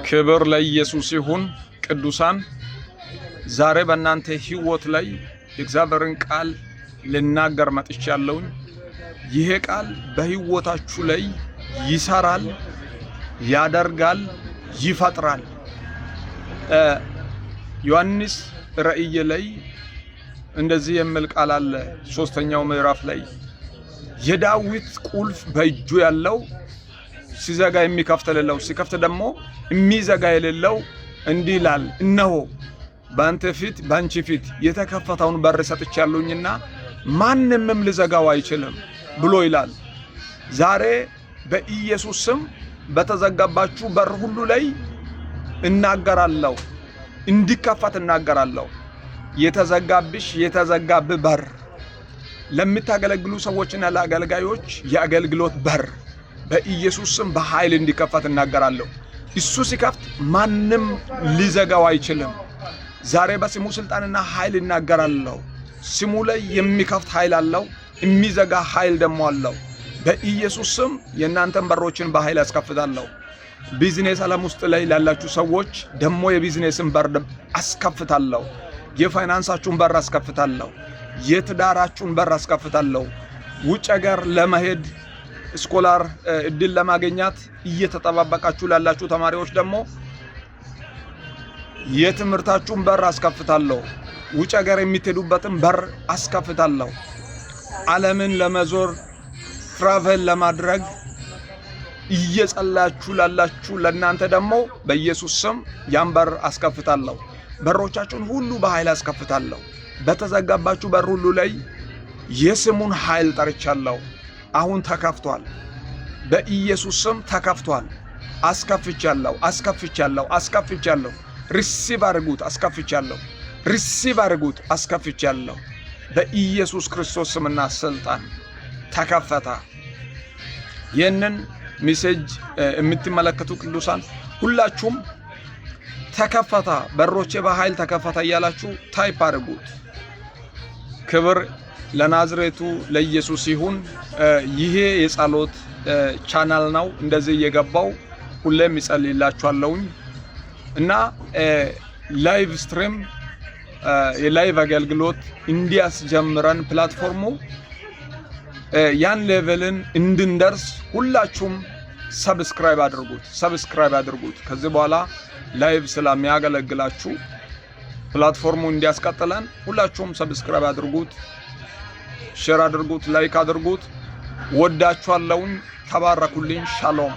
ክብር ለኢየሱስ ይሁን። ቅዱሳን፣ ዛሬ በእናንተ ሕይወት ላይ የእግዚአብሔርን ቃል ልናገር መጥቻለሁኝ። ይሄ ቃል በሕይወታችሁ ላይ ይሰራል፣ ያደርጋል፣ ይፈጥራል። ዮሐንስ ራእይ ላይ እንደዚህ የሚል ቃል አለ። ሶስተኛው ምዕራፍ ላይ የዳዊት ቁልፍ በእጁ ያለው፣ ሲዘጋ የሚከፍት የሌለው፣ ሲከፍት ደግሞ የሚዘጋ የሌለው እንዲህ ይላል፣ እነሆ በአንተ ፊት፣ በአንቺ ፊት የተከፈተውን በር ሰጥቻለሁኝና ማንምም ሊዘጋው አይችልም ብሎ ይላል። ዛሬ በኢየሱስ ስም በተዘጋባችሁ በር ሁሉ ላይ እናገራለሁ፣ እንዲከፈት እናገራለሁ። የተዘጋብሽ፣ የተዘጋብህ በር፣ ለምታገለግሉ ሰዎችና ለአገልጋዮች የአገልግሎት በር በኢየሱስ ስም በኃይል እንዲከፈት እናገራለሁ። እሱ ሲከፍት ማንም ሊዘጋው አይችልም። ዛሬ በስሙ ስልጣንና ኃይል እናገራለሁ። ስሙ ላይ የሚከፍት ኃይል አለው፣ የሚዘጋ ኃይል ደግሞ አለው። በኢየሱስ ስም የእናንተን በሮችን በኃይል አስከፍታለሁ። ቢዝነስ ዓለም ውስጥ ላይ ላላችሁ ሰዎች ደግሞ የቢዝነስን በር አስከፍታለሁ። የፋይናንሳችሁን በር አስከፍታለሁ። የትዳራችሁን በር አስከፍታለሁ። ውጭ ሀገር ለመሄድ scholar እድል ለማግኘት እየተጠባበቃችሁ ላላችሁ ተማሪዎች ደግሞ የትምህርታችሁን በር አስከፍታለሁ። ውጭ ሀገር የምትሄዱበትን በር አስከፍታለሁ። ዓለምን ለመዞር፣ travel ለማድረግ እየጸለያችሁ ላላችሁ ለእናንተ ደግሞ በኢየሱስ ስም ያን በር አስከፍታለሁ። በሮቻችሁን ሁሉ በኃይል አስከፍታለሁ። በተዘጋባችሁ በር ሁሉ ላይ የስሙን ኃይል ጠርቻለሁ። አሁን ተከፍቷል። በኢየሱስ ስም ተከፍቷል። አስከፍቻለሁ፣ አስከፍቻለሁ፣ አስከፍቻለሁ። Receive አድርጉት። አስከፍቻለሁ። Receive አድርጉት። አስከፍቻለሁ። በኢየሱስ ክርስቶስ ስምና ስልጣን ተከፈተ። ይህንን message የምትመለከቱ ቅዱሳን ሁላችሁም ተከፈተ፣ በሮቼ በኃይል ተከፈተ እያላችሁ type አድርጉት። ክብር ለናዝሬቱ ለኢየሱስ ይሁን። ይሄ የጸሎት ቻናል ነው። እንደዚህ እየገባው ሁሌም እጸልይላችኋለሁኝ እና live stream፣ የ live አገልግሎት እንዲያስጀምረን platform ኡ ያን level ን እንድንደርስ ሁላችሁም subscribe አድርጉት፣ subscribe አድርጉት። ከዚህ በኋላ live ስለሚያገለግላችሁ platform ኡ እንዲያስቀጥለን ሁላችሁም subscribe አድርጉት፣ share አድርጉት፣ like አድርጉት። ወዳችኋለሁኝ። ተባረኩልኝ። ሻሎም።